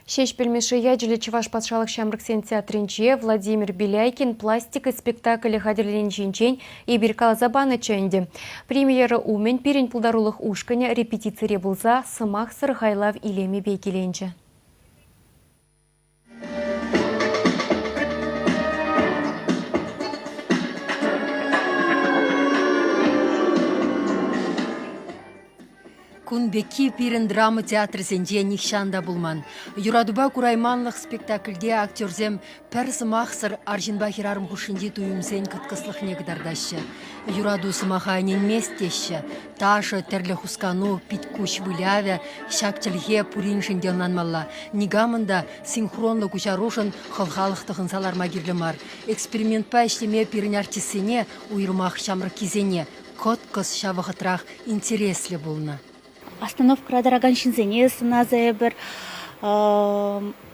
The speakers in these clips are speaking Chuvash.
Ҫеҫпӗл Мишши ячӗллӗ Чӑваш патшалӑх ҫамрӑксен театрӗнче Владимир Беляйкин пластика спектаклӗ хатӗрлени ҫинчен эпир каласа панӑччӗ ӗнтӗ. Премьера умӗн пирӗн пултарулӑх ушкӑнӗ репетицире пулса сӑмахсӑр хайлав илемӗпе киленчӗ. Кун пекки пирӗн драма театрӗсенче нихҫан та пулман. Юратупа курайманлӑх спектакльте актерсем пӗр сӑмахсӑр арҫынпа хӗрарӑм хушшинчи туйӑмсен кӑткӑслӑхне кӑтартаҫҫӗ. Юрату сӑмаха ӗненмест теҫҫӗ. Ташӑ, тӗрлӗ хускану, пит-куҫ вылявӗ ҫак чӗлхе пуриншӗн те ӑнланмалла. Никамӑн та синхронлӑ куҫарушӑн хӑлхалӑх тӑхӑнса ларма кирлӗ мар. Экспериментпа ӗҫлеме пирӗн артистсене, уйрӑмах ҫамрӑккисене, кӑткӑс ҫав вӑхӑтрах интереслӗ пулнӑ. Остановкӑра тӑракан ҫынсене сӑнаса эпир,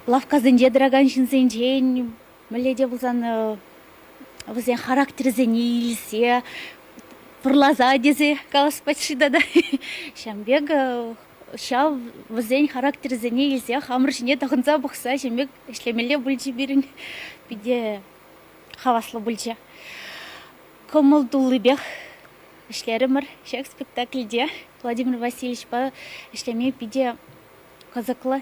лавккасенче тӑракан ҫынсенчен мӗнле те пулсан вӗсен характерӗсене илсе вӑрласа тесе калас пать-ши тата. Ҫавӑн пек ҫав вӗсен характерӗсене илсе хамӑр ҫине тӑхӑнса пӑхса ҫавӑн пек ӗҫлемелле пулчӗ пирӗн. Питӗ хаваслӑ пулчӗ. Кӑмӑл туллипех ӗҫлерӗмӗр ҫак спектакльте. Владимир Васильевичпа ӗҫлеме питӗ кӑсӑклӑ.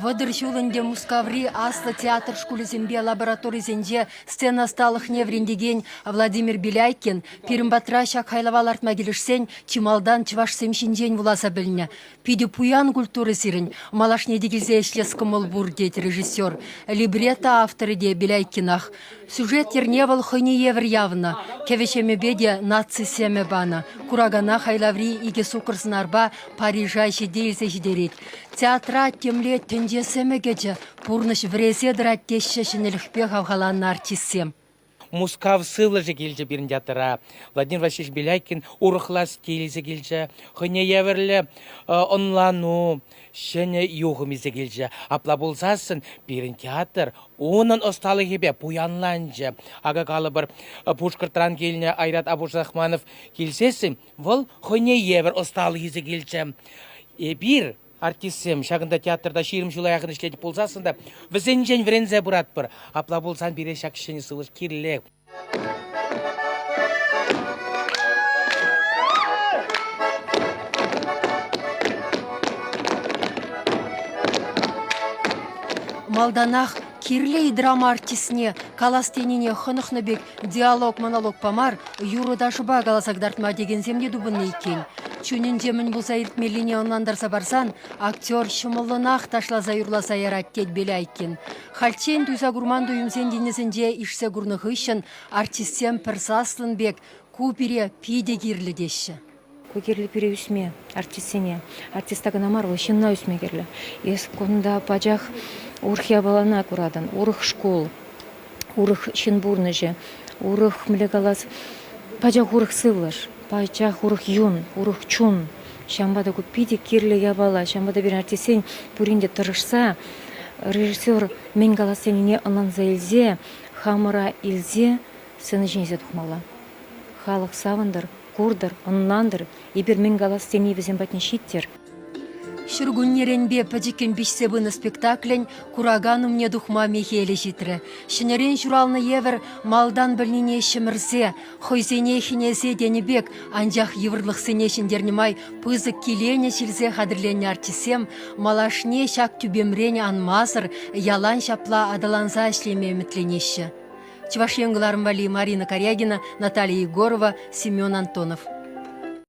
30 ҫул ӗнтӗ Мускаври аслӑ театр шкулӗсемпе лабораторисенче сцена ӑсталӑхне вӗрентекен Владимир Беляйкин пирӗн патра ҫак хайлава лартма килӗшсен чи малтан чӑвашсем ҫинчен вуласа пӗлнӗ. Питӗ пуян культура сирӗн, малашне те килсе ӗҫлес кӑмӑл пур, тет режиссер. Либретто авторӗ те Беляйкинах. Сюжет йӗрне вӑл хӑйне евӗр явнӑ, кӗвӗ-ҫемӗпе те наци сӗмӗ панӑ. Куракана хайлаври икӗ суккӑр сӑнарпа Парижа ҫити илсе ҫитерет. Театра темле тӗнче сӗмӗ кӗчӗ, пурнӑҫ вӗресе тӑрать теҫҫӗ ҫӗнӗлӗхпе хавхаланнӑ артистсем. Мускав сывлӑшӗ килчӗ пирӗн театра. Владимир Васильевич Беляйкин урӑхла стиль илсе килчӗ, хӑйне евӗрлӗ ӑнлану, ҫӗнӗ юхӑм илсе килчӗ. Апла пулсассӑн пирӗн театр унӑн ӑсталӑхӗпе пуянланчӗ. Акӑ калӑпӑр, Пушкӑртран килнӗ Айрат Абушрахманов килсессӗн вӑл хӑйне евӗр ӑсталӑх илсе килчӗ. Эпир артистсем ҫакӑнта театрта 20 ҫула яхӑн ӗҫлетӗп пулсассӑн та вӗсенчен вӗренсе пыратпӑр. Апла пулсан пире ҫак ҫӗнӗ сывлӑш кирлех. Малтанах кирлӗ-и драма артистне калас тенине хӑнӑхнӑ пек диалог-монологпа мар, юрӑ-ташӑпа каласа кӑтартма текенсем те тупӑннӑ иккен. Чунӗнче мӗн пулса иртмеллине ӑнлантарса парсан актер ҫӑмӑллӑнах ташласа-юрласа ярать, тет Беляйкин. Хальччен туйса курман туйӑмсен тинӗсӗнче ишсе курнӑ хыҫҫӑн артистсем пӗр саслӑн пек ку пире питӗ кирлӗ теҫҫӗ. Ку кирлӗ пире ӳсме, артистсене. Артиста кӑна мар, вӑл ҫынна ӳсме кирлӗ. Эс кунта пачах урӑх япалана куратӑн, урӑх шкул, урӑх ҫын пурнӑҫӗ, урӑх, мӗнле калас, пачах урӑх сывлӑш, пачах урӑх юн, урӑх чун. Ҫавӑнпа та ку питӗ кирлӗ япала. Ҫавӑнпа та пирӗн артистсен пурин те тӑрӑшса режиссер мӗн калас тенине ӑнланса илсе, хамӑра илсе сцена ҫине тухмалла. Халӑх савӑнтӑр, куртӑр, ӑнлантӑр, эпир мӗн калас тени вӗсем патне ҫиттӗр. Ҫуркуннеренпе пӗчӗккӗн пиҫсе пынӑ спектаклӗн куракан умне тухма мехелӗ ҫитрӗ. Ҫӗнӗрен ҫуралнӑ евӗр малтан пӗлнине ҫӗмӗрсе, хӑйсене хӗнесе тенӗ пек, анчах йывӑрлӑхсене ҫӗнтернӗ май пысӑк киленӗҫ илсе хатӗрленнӗ артистсем малашне ҫак тӳпемрен анмасӑр ялан ҫапла аталанса ӗҫлеме ӗмӗтленеҫҫӗ. Чӑваш Ен кӑларӑм валли Марина Карягина, Наталья Егорова, Семен Антонов.